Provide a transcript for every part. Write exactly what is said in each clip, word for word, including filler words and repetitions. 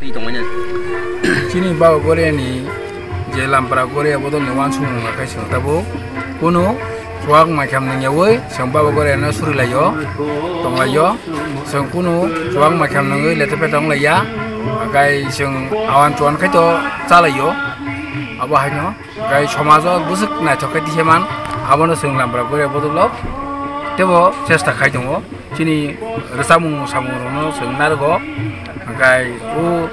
Twi tongmani. Chini Baba Goriani je Lampra Goria bodolni uansukmung khe chwng tabuk kunu chuak maikam nangyawi chwng Baba Goriano surilaio, tonglaio. Chwng kunu chuak maikam nangwi letepeta wnglaiya, hakai chwng awan chuan khai to chalaio. Abo haino. Gai somajo bwswk naithok khe tisa man, abono chwng Lampra Goria bodolo teibo chesta khai tongo. Chini rwchapmung samung rokno chwng narwgo, gai o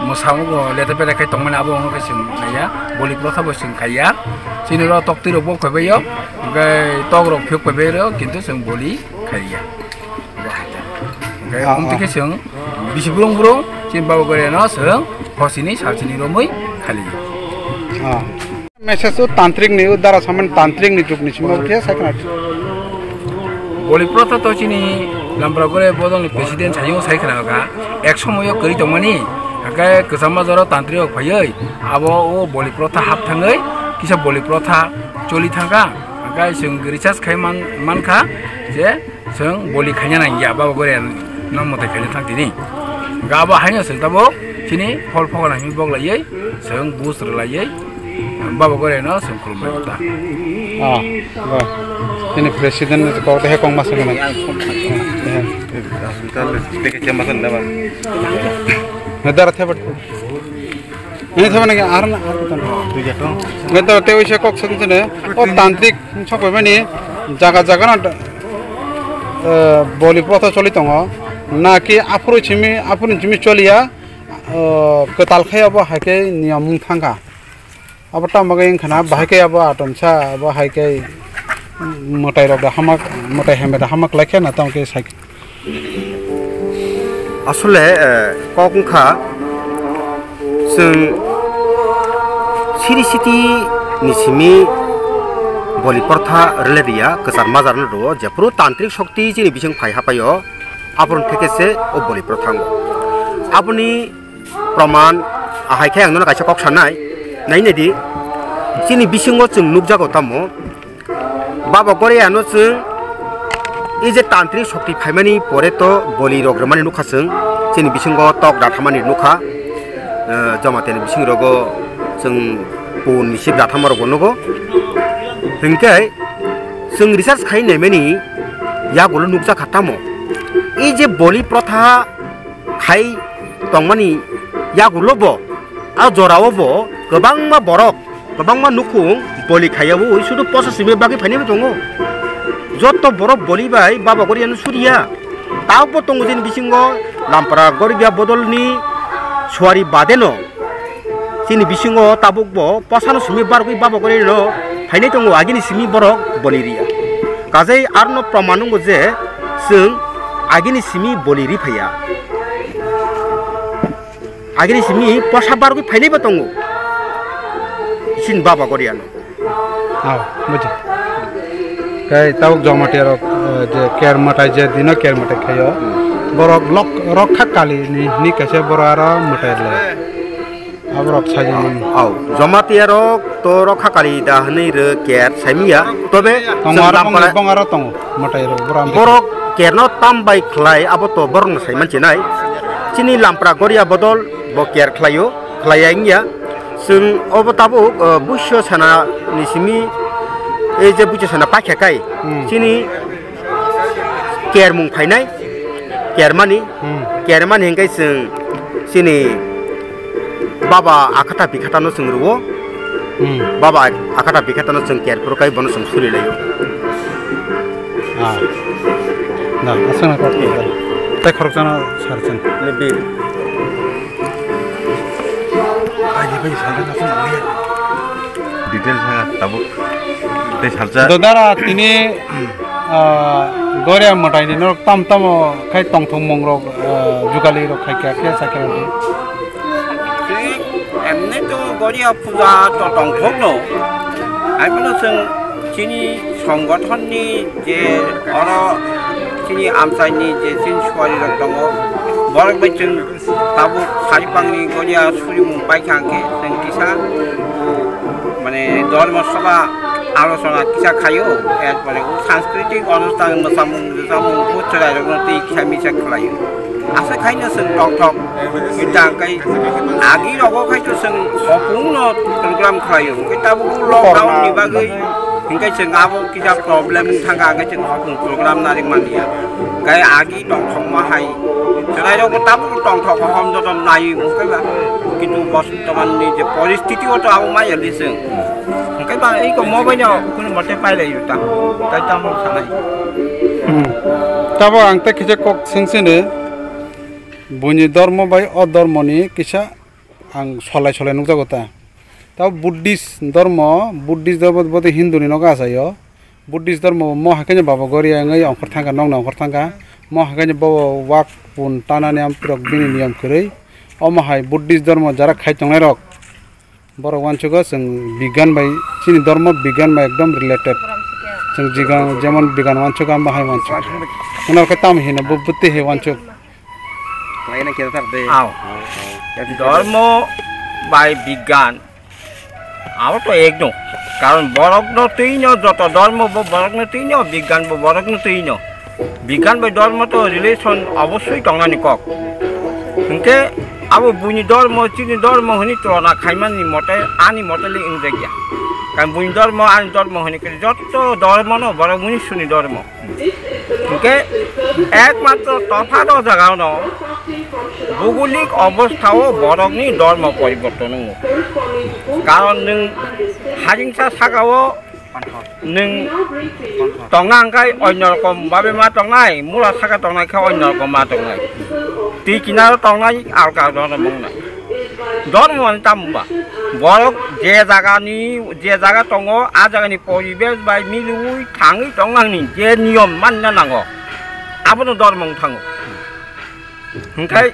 mwsamungo lete pete khai tongmani abo wngkhe chwng naiya, boli protha bo chwng khaiya. Chini oro toktwi rok bo khaibaio, gai tok rok phiyok khaibaio, kintu chwng boli khaiya. Hingke Ah, omtwi ah. khe chwng bisi burung burung chini Baba Goriano chwng hosini salsini romwi khali. Ah. Message o tantrik ni, o dara samani tantrik ni jug ni simi obo khe sai khna. Boli protha to chini Lampra Goria bodolni president sayo sai khna kha. Ek somoyo kwrwi tongmani, hingke kwchama jora tantrik rok phaiwi abo o boli protha hap thangwi kisa boli protha choli thangkha. Hingke chwng research khai man, mankha je Chwng boli khaina nangya, Baba Goria no mwtai khaina thang tini. Ga bo haino chwng tabuk chini phol phokol nangwi bok laiwi, chwng bus rw laiwi, Baba Goria no chwng khulum bai ta. Ah, ba. Chini president ni kok de kong masa gana. Hospital de ke chamba kan da ba. Medar the bat. Ini sama lagi, ar na, ar na. Ngeto te uise kok sung sene. O tantrik sok bai mani jaga jaga na, eh, boli protha choli tongo. Na ki aphuru chimi, aphuru chimi choliya, eh, kwtal khai abo hai khe niyom wng thangkha. Abo tamo khe wng khana, bahai khe abo atomsa, abo hai khe mwtai rok da hamak, mwtai hamya da hamak lai khe na tamo khe sai. Asole, eh, kok wngkha, chwng siri siti ni simi boli protha rwlai riya, kwchar majar no rwo, jephuru tantrik shokti chini bising phai hapaio, aphuru theke se o boli protha wngo. Aboni proman ahai khe ang nono kaisa kok sanai, nai nai di, chini bisingo chwng nukjago tamo, Baba Goriano chwng, ei je tantrik shokti phaimani pore to boli rok rwmani nukha chwng, chini bisingo tok dathamani nukha, eh, Jamatia ni bising rogo chwng pun ni sip dathama rokbo nugo. Hinkhe chwng research khai naimani yagulo nukjakha tamo, ei je boli protha khai tongmani yagulo bo, a jorao bo kwbangma borok, kwbangma nukhung boli khaiyaui sudu posa simi bagwi phainaibo tongo. Jotto borok boli bai Baba Goriano suriya. Tabukbo tongo chini bisingo Lampara Goria bodolni suari badeno chini bisingo tabukbo posano simi bargwi Baba Goriano phainai tongo, agini simi borok boli riya. Kajai arno proman wngo je chwng agini simi boli ri phaiya. Agini simi posa bargwi phainaibo tongo. Chini Baba Goriano. Aw, buji. Kai tabuk Jamatia rok, eh, je ker mwtai je dino ker mwtai khaio. Borok lok, rok kha kali ni, ni kaisa borok aro mwtai rwlai. Aborok saimano. Aw, Jamatia rok to rokha kali da hwnwi rw ker saimiya. Tobe tongo chwng aro Lampara bongni bong aro tongo. Mwtai rok bora amtwi. Borok kerno tam bai khlai abo to borokno saiman chinai. Chini Lampara Goria bodol bo ker khlaio, khlaiya wngya. Chwng obo tabuk, uh, buiso sana ni simi, ei je buiso sana paikha kai. Hmm. Chini Kermung phainai, kermani, Hmm. kermani hingke chwng chini baba akhata bikhata no chwng rwo. Hmm. Baba akhata bikhata no chwng ker phuru kai bono chwng suri laio. Ah. Na, asana kok. Tei khoroksa no sar chwng. Lebih. Details ha tabuk. Tei salsa. Dodara tini, ah, Goria mwtai ni norok tam tamo khai tongthok mung rok, ah, jugali rok khai kya kya sakhe rok. Emni to Goria puja to tongthok no. Ai bono chwng chini songothon ni je oro chini amchai ni je chini suari rok tongo. Borok bai chwng Tabuk Saripangni Goria surimung paikha hwnkhe chwng kisa, mane, Dharma Sabha alochona kisa khaio, erpore o sanskriti onusthan mwsamung rwchapmung o chwrairokno twi kisa misa khlaio. Asa khaino chwng tongthok. Kita kai agi rogo khai to chwng hopung no program khlaio. Kita bu lockdown ni bagwi hingkai chwng abo kisa problem thangka hingkai chwng hopung program nari mania. Kai agi tongthok ma hai. Chwrai rogo tabu tongthok hom joto nai mungkai ba. Kintu bos Toman ni je poristiti o to abo maya di chwng. Hingke ba iko mobile no kunu mote pailai ta. Tai tamo sanai. Hmm. Tabo ang te kisa kok sing sini. Buini dormo bai o dormo ni kisa ang solai solai nukjago ta. Tabo Buddhist dormo, Buddhist dormo bote Hindu ni nogo achaio. Buddhist dormo mo hai khe Baba Goria wngwi ongkhor thangkha, nokni ongkhor thangkha. Mo hai khe bo wak pun tanani amtwrok bini niyom kwrwi. Omo hai Buddhist dormo jara khai tongnai rok, borok uansugo chwng bigyan bai, chini dormo bigyan bai ekdom related. Chwng jigan jemon bigyan uansugo, amo hai uansuk. Hwnba khe tamo hino bo bwtwi hai uansuk. Aw. Dormo bai bigyan. Abo to ekdom. Karon borokno twino joto dormo bo borokno twino, bigyan bo borokno twino. Bigyan bai dormo to relation obossoi tongnani kok. Hingke abo buini dormo, chini dormo hwnwi tulona khaimani mote, ani mote le wngjakya. Karon buini dormo, ani dormo hwnwi khe joto dormo no borok munisuni dormo. Hingke ekmatro topha do jagao no bugulik obostha o borokni dormo poriborton wngo. Karon nwng hajingsa saka o nwng tongna hingkai onyo rokom babe ma tongnai, mura saka tongnai khe onyo rokom ma tongnai. Twi kinaro tongnai alka dormo wngnai. Dormo ani tamo ba? Borok je jagani, je jaga tongo, a jagani poribesh bai miliui thangwi tongnani je niyom manna nango, abono dormo wng thango. Hingkhai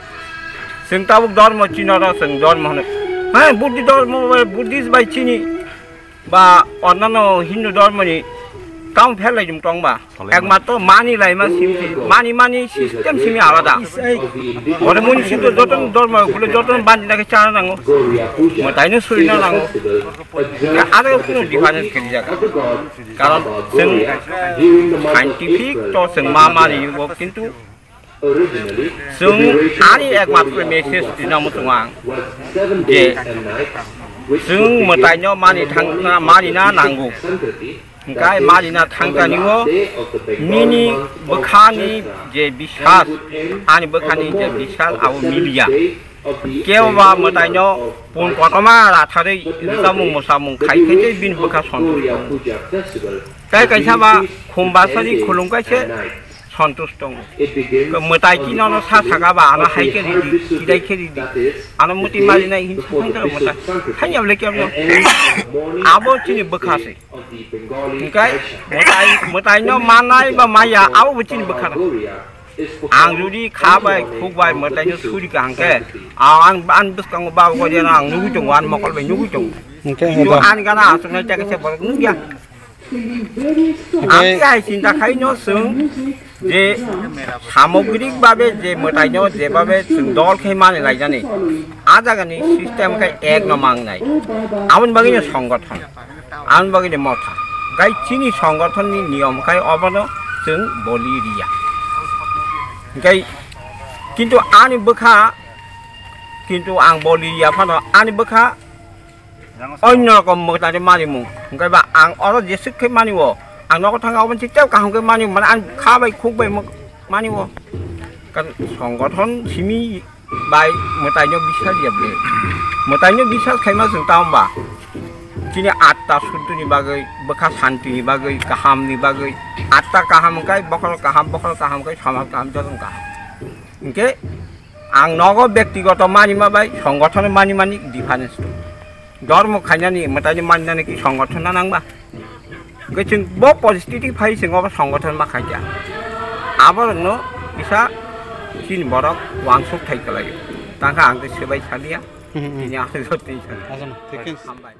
chwng tabuk dormo chinoro chwng dormo hwno. Hai Buddhi dormo bai, Buddhist bai chini ba onnano Hindu dormoni tamo pherlaijwng tong ba? Ekmatro mani laima simi, mani mani system simi alada. Ore muni sinto joton dormo kule joton bandi nake chana nango. Mwtaino surina nango. Are kuno difference kiri jaga. Karon chwng scientific to chwng ma mani bo kintu chwng ani ekmatro message dina muchungo ang je chwng mwtaino mani thangna, mani na nango. Hingkai mani na thangkani o nini bwkhani je biswas, ani bwkhani je biswas abo miliya. Kebo ba mwtaino pun kotorma ratharwi rwchapmung mwsamung khai khai tei bini bwkha sontusto. Tei kaisa ba khum basari khulum kaise sontusto. Mwtai kino no sa saka ba ano hai khe ridi, kidai khe ridi. Ano muti mali nai hin sa hai khe mwtai. Hai ya bole kebo. Abo chini bwkha se. Hingkai mwtai, mwtaino manai ba maya abo bo chini bwkha. Ang jodi kha bai, khuk bai, mwtaino suri ka hangke, ang, ang bwskango ba gori ang nugui tongo, ang mokol bai nugui tongo. Hingke kintu hingke ani gana aswknai ta khe borok nugya. Hingke ang tei hai chinta khaino chwng je samogrik babe je mwtaino je babe chwng dol khe mani laijani, a jagani system khe ek no mangnai. Aboni bagwino songothon. Ang bagwi de motha. Gai chini songothon ni niyom khai obono chwng boli riya. Gai kintu ani bwkha, kintu ang boli riya phano ani bwkha onyo rokom mwtari mani mung. Hingke ba ang oro jeswk khe mani o. Ang nogo thangka obo chiteo kaham khe mani mane ang kha bai khuk bai mani o. Kan songothon simi bai mwtaino biswas ya ble. Mwtaino biswas khaima chwng tamo ba? Chini atta suddhoni bagwi, bwkha santini bagwi, kahamni bagwi. Atta kaham wngkha, bokhorok kaham, bokhorok kaham wngkha, somaj kaham, jotono kaham. Hinkhe ang nogo bektigoto manima bai songothono manimani difference dong. Dormo khainani, mwtaino maninani ki songothon na nangba? Hwnkhe chwng bo positivity phai chwng obo songothon ma khaikha. Aborokno kisa chini borok wansuk thai kwlaio. Tangkha ang tei swbai saliya. Hmm, hmm. Tini ang tei sani. Ajan, thik khe. Hambai.